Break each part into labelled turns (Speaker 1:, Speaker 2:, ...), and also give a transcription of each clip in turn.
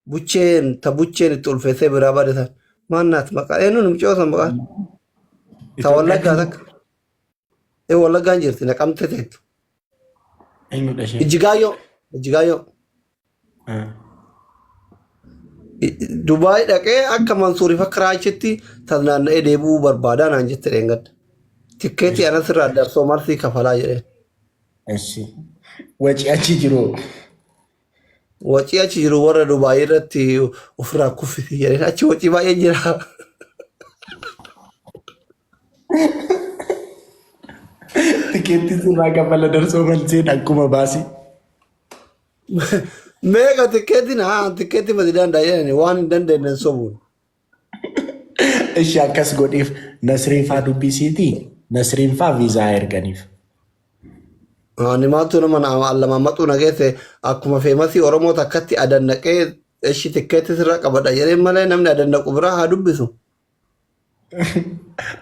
Speaker 1: Bucheen ta bucheen itti ulfeessee biraa bade san. Maannaat maqaa eenyuun mucoo san maqaan? Ta Wallaggaa
Speaker 2: Itoophiyaatti
Speaker 1: takka. Ee Wallaggaan jirti naqamte teettu.
Speaker 2: eenyudha isheen?
Speaker 1: Ijjigaayyoo. Ijjigaayyoo. Dubaay dhaqee akka Mansuuriif akka Raachitti taznaanna'ee deebi'uu barbaadaa naan jette dheengadda. Tikkeetii anas irraa darsoo marsii kafalaa jedheen.
Speaker 2: Eshi. Waci achi jiru.
Speaker 1: Wacii achi jiru warra Dubaay irratti ofirraa kuffisi jedheen achi wacii baay'ee jira.
Speaker 2: Tikeettii sirraa kafala darsoo malseen akkuma baasii.
Speaker 1: Meeqa tikkeetiin haa tikkeetii mati danda'a jedhani waan hin dandeenye sobuun.
Speaker 2: Ishi akkas godhiif Nasriin faa dubbisiitii Nasriin faa viizaa erganiif.
Speaker 1: Ani maaltu nama allamammaxuu na geesse akkuma feemasii Oromoo takkatti adannaqee ishi tikkeetii sirraa qabadha jedheen malee namni adannaqu biraa haa dubbisu.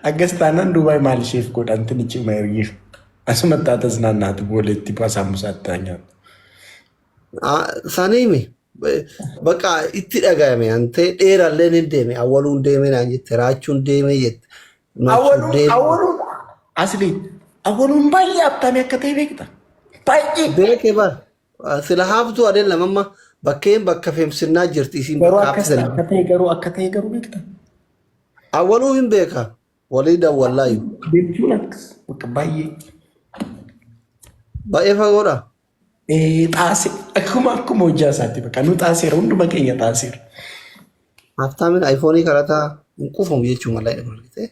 Speaker 2: Akkas taanaan Dubaay maal isheef godhanti ni cima ergiif. Asumatti haa tasnaannaatu booleetti saamusaatti haa nyaatu.
Speaker 1: Saniimi bakka itti dhagayame antee dheerallee ni deeme awwaluun deeme naan jette raachuun deeme jette machuun
Speaker 2: Awwaluun
Speaker 1: deeme.
Speaker 2: awwaluun asli awwaluun baay'ee abtaamii akka ta'e beekta. Baay'ee.
Speaker 1: Beekee bara sila haaftuu adeen lamamma bakkeen bakka feemsinnaa jirti isiin
Speaker 2: Garuu
Speaker 1: bakka
Speaker 2: akkas
Speaker 1: haaftisan.
Speaker 2: akka ta'e garuu akka ta'e garuu beekta.
Speaker 1: Awwaluu hin beeka walii dawwallaayu.
Speaker 2: Jechuun akkas bakka baay'ee.
Speaker 1: Baay'ee fagoodha.
Speaker 2: Xaasee akkuma akkuma hojjaa isaatti bakka nu xaaseera hunduma keenya xaaseera.
Speaker 1: Haftaamin ayfoonii karataa hin quufamu jechuu malaa jedhamu argite.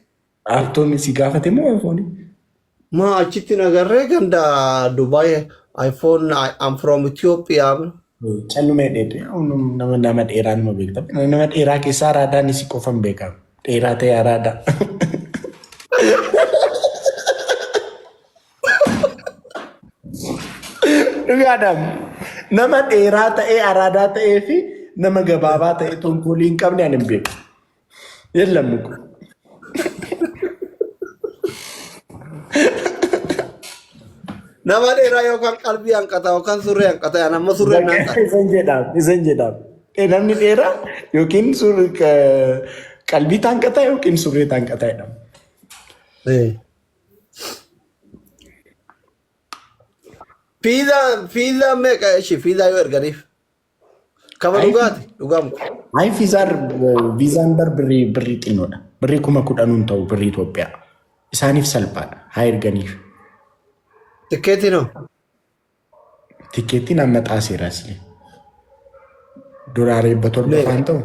Speaker 2: Haftoomi si gaafate moo ayfoonii?
Speaker 1: Maa achitti nagarree ganda Dubai iPhone I am from Ethiopia.
Speaker 2: Callumee dheetu nama nama dheeraa nama beekta. Nama dheeraa keessaa araadaan isi qofan beekama. Dheeraa ta'e araadaa. Dhugaadhaan nama dheeraa ta'ee araadaa ta'ee fi nama gabaabaa ta'ee tonkoolii hin qabne ani hin beeku. Yellamu kun.
Speaker 1: Nama dheeraa yookaan qalbii hanqata yookaan surree hanqata yaan amma surreen na hanqata.
Speaker 2: Isan jedhaam isan jedhaam. Namni dheeraa yookiin qalbii taanqataa yookiin surree taanqataa jedhama.
Speaker 1: Fiizaa fiizaa meeqa ishii fiizaa yoo erganiif. Kama dhugaati dhugaamu.
Speaker 2: Ayi fiizaan viizaan bar birrii birrii xinnoodha. Birrii 10,000 ta'u birrii Itoophiyaa. Isaaniif salphaadha. Haa erganiif.
Speaker 1: Tikkeetiin hoo?
Speaker 2: Tikkeettiin amma xaaseera asli. Dolaara 700
Speaker 1: Meeqa?
Speaker 2: faan ta'u.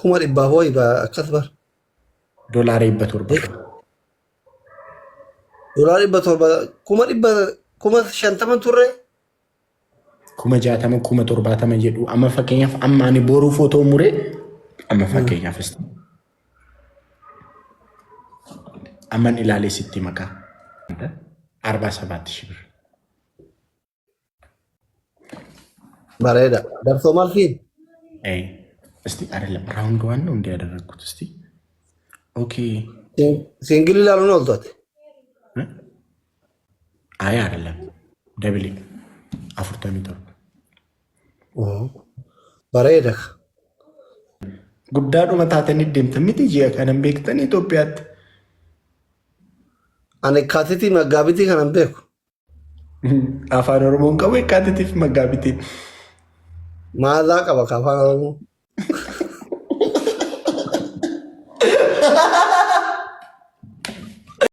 Speaker 1: 100,000 wayi akkas bar.
Speaker 2: Dolaara 700.
Speaker 1: Dolaara 700 100,000 50,000 turre.
Speaker 2: 60,000 70,000 jedhu amma fakkeenyaaf amma ani boruu footoo muree amma fakkeenyaaf amman ilaalee sitti makaa 47 shibir.
Speaker 1: Bareeda. Darsoo maal fiin?
Speaker 2: እስቲ አይደለም ራውንድ ዋን ነው እንዲህ ያደረግኩት። እስቲ ኦኬ።
Speaker 1: Siingilii ilaaluun ooltu ati.
Speaker 2: አይ አይደለም ደብል 47.
Speaker 1: Bareeda.
Speaker 2: Guddaadhuma taatanii deemtan miti ji'a kanan beektan Itoophiyaatti.
Speaker 1: Ani kaatitii maggaabitii kanan beeku.
Speaker 2: Afaan Oromoon qabu ekkaatitiif maggaabitiin.
Speaker 1: Maazaa qaba ka afaan Oromoo.